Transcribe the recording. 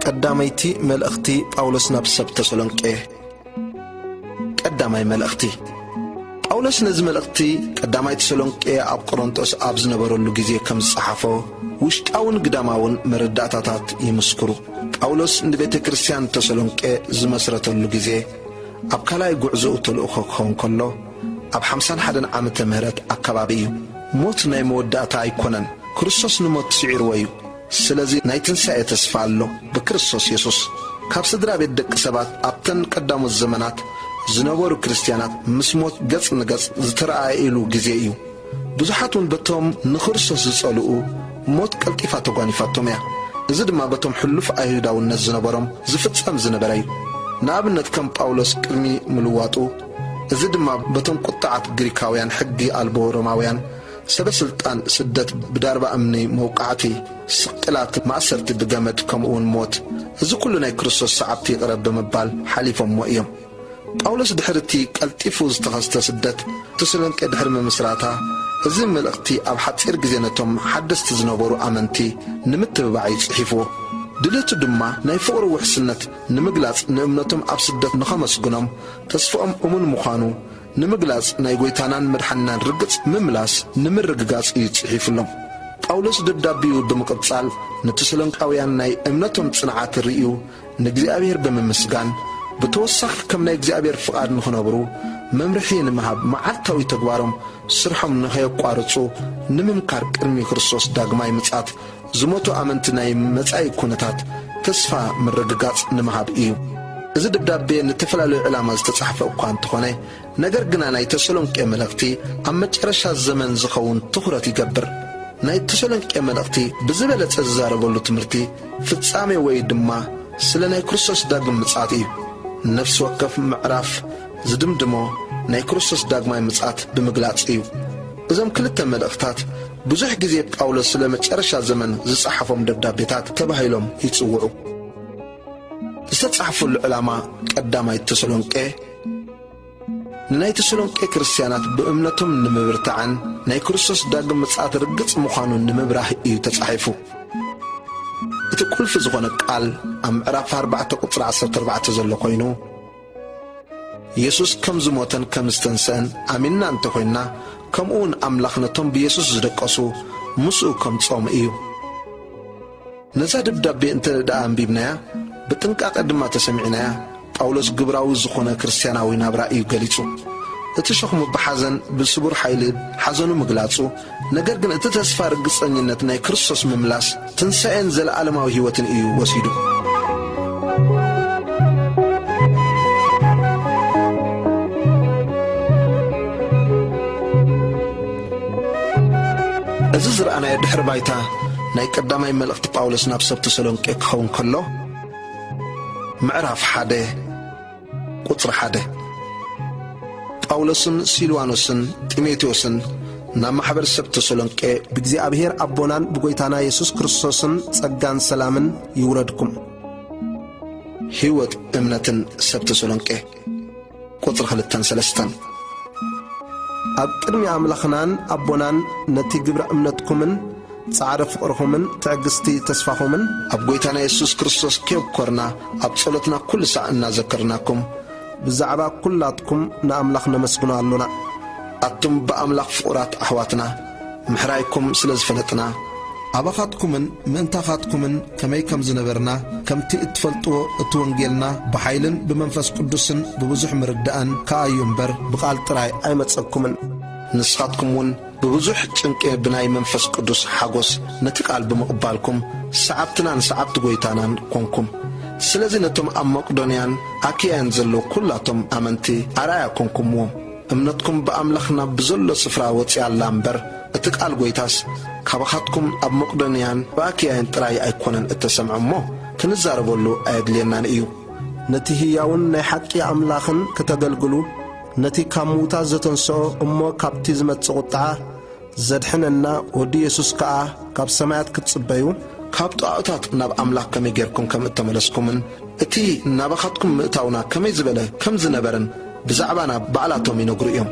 ቀዳመይቲ መልእኽቲ ጳውሎስ ናብ ሰብ ተሰሎንቄ። ቀዳማይ መልእኽቲ። ጳውሎስ ነዚ መልእኽቲ ቀዳማይ ተሰሎንቄ ኣብ ቆሮንጦስ ኣብ ዝነበረሉ ግዜ ከም ዝጸሓፎ፣ ውሽጣውን ግዳማውን መረዳእታታት ይምስክሩ። ጳውሎስ ንቤተ ክርስቲያን ተሰሎንቄ ዝመስረተሉ ግዜ፣ ኣብ ካልኣይ ጉዕዞኡ ተልእኾ ክኸውን ከሎ፣ ኣብ ሓምሳን ሓደን ዓመተ ምህረት ኣከባቢ እዩ። ሞት ናይ መወዳእታ ኣይኮነን። ክርስቶስ ንሞት ስዒርዎ እዩ። ስለዚ ናይ ትንሳኤ ተስፋ ኣሎ፣ ብክርስቶስ የሱስ። ካብ ስድራ ቤት ደቂ ሰባት ኣብተን ቀዳሞት ዘመናት ዝነበሩ ክርስትያናት ምስ ሞት ገጽ ንገጽ ዝተረኣእሉ ግዜ እዩ። ብዙሓት እውን በቶም ንክርስቶስ ዝጸልኡ ሞት ቀልጢፋ ተጓኒፋቶም እያ። እዚ ድማ በቶም ሕሉፍ ኣይሁዳውነት ዝነበሮም ዝፍጸም ዝነበረ እዩ። ንኣብነት ከም ጳውሎስ ቅድሚ ምልዋጡ፣ እዚ ድማ በቶም ቁጥዓት ግሪካውያን ሕጊ ኣልቦ ሮማውያን ሰበ ስልጣን ስደት ብዳርባ እምኒ መውቃዕቲ፣ ስቅላት፣ ማእሰርቲ ብገመድ ከምኡውን ሞት፣ እዚ ኩሉ ናይ ክርስቶስ ሰዓብቲ ይቕረብ ብምባል ሓሊፎሞ እዮም። ጳውሎስ ድሕሪ እቲ ቀልጢፉ ዝተኸስተ ስደት ተሰሎንቄ ድሕሪ ምምስራታ፣ እዚ መልእኽቲ ኣብ ሓጺር ግዜ ነቶም ሓደስቲ ዝነበሩ ኣመንቲ ንምትብባዕ እዩ ጽሒፍዎ። ድሌቱ ድማ ናይ ፍቕሩ ውሕስነት ንምግላጽ፣ ንእምነቶም ኣብ ስደት ንኸመስግኖም፣ ተስፍኦም እሙን ምዃኑ ንምግላጽ፣ ናይ ጐይታናን መድሓኒናን ርግጽ ምምላስ ንምርግጋጽ እዩ ጽሒፉሎም። ጳውሎስ ደብዳቤኡ ብምቕጻል፣ ንተሰሎንቃውያን ናይ እምነቶም ጽንዓት ርእዩ ንእግዚኣብሔር ብምምስጋን፣ ብተወሳኺ ከም ናይ እግዚኣብሔር ፍቓድ ንኽነብሩ መምርሒ ንምሃብ፣ መዓልታዊ ተግባሮም፣ ስርሖም ንኸየቋርጹ ንምምካር፣ ቅድሚ ክርስቶስ ዳግማይ ምጽኣት ዝሞቱ ኣመንቲ ናይ መጻኢ ኩነታት ተስፋ ምርግጋጽ ንምሃብ እዩ። እዚ ደብዳቤ ንተፈላለዩ ዕላማ ዝተጻሕፈ እኳ እንተኾነ፣ ነገር ግና ናይ ተሰሎንቄ መልእኽቲ ኣብ መጨረሻ ዘመን ዝኸውን ትኹረት ይገብር። ናይ ተሰሎንቄ መልእኽቲ ብዝበለጸ ዝዛረበሉ ትምህርቲ ፍጻሜ ወይ ድማ ስለ ናይ ክርስቶስ ዳግም ምጽኣት እዩ። ነፍሲ ወከፍ ምዕራፍ ዝድምድሞ ናይ ክርስቶስ ዳግማይ ምጽኣት ብምግላጽ እዩ። እዞም ክልተ መልእኽታት ብዙሕ ግዜ ጳውሎስ ስለ መጨረሻ ዘመን ዝጸሓፎም ደብዳቤታት ተባሂሎም ይጽውዑ። ዝተጻሕፈሉ ዕላማ ቀዳማይ ተሰሎንቄ ንናይ ተሰሎንቄ ክርስትያናት ብእምነቶም ንምብርታዕን ናይ ክርስቶስ ዳግም ምጽኣት ርግጽ ምዃኑ ንምብራህ እዩ ተጻሒፉ። እቲ ቁልፊ ዝኾነ ቃል ኣብ ምዕራፍ ኣርባዕተ ቁጽሪ ዓሰርተ ኣርባዕተ ዘሎ ኮይኑ፣ የሱስ ከም ዝሞተን ከም ዝተንስአን ኣሚንና እንተኾይንና፣ ከምኡውን ኣምላኽ ነቶም ብየሱስ ዝደቀሱ ምስኡ ከምጽኦም እዩ። ነዛ ደብዳቤ እንተ ደኣ ኣንቢብናያ፣ ብጥንቃቐ ድማ ተሰሚዕናያ፣ ጳውሎስ ግብራዊ ዝኾነ ክርስትያናዊ ናብራ እዩ ገሊጹ። እቲ ሸኽሙ ብሓዘን፣ ብስቡር ሓይሊ ሓዘኑ ምግላጹ፣ ነገር ግን እቲ ተስፋ ርግጸኝነት ናይ ክርስቶስ ምምላስ፣ ትንሳኤን ዘለኣለማዊ ህይወትን እዩ ወሲዱ። እዚ ዝረኣናዮ ድሕሪ ባይታ ናይ ቀዳማይ መልእኽቲ ጳውሎስ ናብ ሰብ ተሰሎንቄ ክኸውን ከሎ፣ ምዕራፍ ሓደ ቁጽሪ ሓደ። ጳውሎስን ሲልዋኖስን ጢሞቴዎስን ናብ ማሕበር ሰብ ተሰሎንቄ። ብእግዚኣብሔር ኣቦናን ብጎይታና የሱስ ክርስቶስን ጸጋን ሰላምን ይውረድኩም። ህይወት እምነትን ሰብ ተሰሎንቄ። ቁጽሪ ክልተን ሰለስተን። ኣብ ቅድሚ ኣምላኽናን ኣቦናን ነቲ ግብረ እምነትኩምን ጻዕሪ ፍቕርኹምን ትዕግስቲ ተስፋኹምን ኣብ ጎይታና የሱስ ክርስቶስ ከየብኮርና ኣብ ጸሎትና ኩሉ ሳዕ እናዘከርናኩም ብዛዕባ ኩላትኩም ንኣምላኽ ነመስግኖ ኣሎና። ኣቱም ብኣምላኽ ፍቑራት ኣሕዋትና፣ ምሕራይኩም ስለ ዝፈለጥና፣ ኣባኻትኩምን ምእንታኻትኩምን ከመይ ከም ዝነበርና፣ ከምቲ እትፈልጥዎ፣ እቲ ወንጌልና ብሓይልን ብመንፈስ ቅዱስን ብብዙሕ ምርዳእን ከኣ እዩ እምበር፣ ብቓል ጥራይ ኣይመጸኩምን። ንስኻትኩም እውን ብብዙሕ ጭንቂ ብናይ መንፈስ ቅዱስ ሓጎስ ነቲ ቃል ብምቕባልኩም፣ ሰዓብትናን ሰዓብቲ ጐይታናን ኮንኩም። ስለዚ ነቶም ኣብ መቄዶንያን ኣኪያን ዘለዉ ኵላቶም ኣመንቲ ኣርኣያ ኮንኩምዎም። እምነትኩም ብኣምላኽና ብዘሎ ስፍራ ወጺኣ ኣላ እምበር፣ እቲ ቃል ጐይታስ ካባኻትኩም ኣብ መቄዶንያን ኣብ ኣኪያን ጥራይ ኣይኮነን እተሰምዐ እሞ፣ ክንዛረበሉ ኣየድልየናን እዩ። ነቲ ህያውን ናይ ሓቂ ኣምላኽን ክተገልግሉ፣ ነቲ ካብ ምዉታት ዘተንስኦ እሞ ካብቲ ዝመጽእ ቁጥዓ ዘድሕነና ወዲ የሱስ ከኣ ካብ ሰማያት ክትጽበዩ፣ ካብ ጣኦታት ናብ ኣምላኽ ከመይ ጌርኩም ከም እተመለስኩምን፣ እቲ ናባኻትኩም ምእታውና ከመይ ዝበለ ከም ዝነበረን ብዛዕባና ባዕላቶም ይነግሩ እዮም።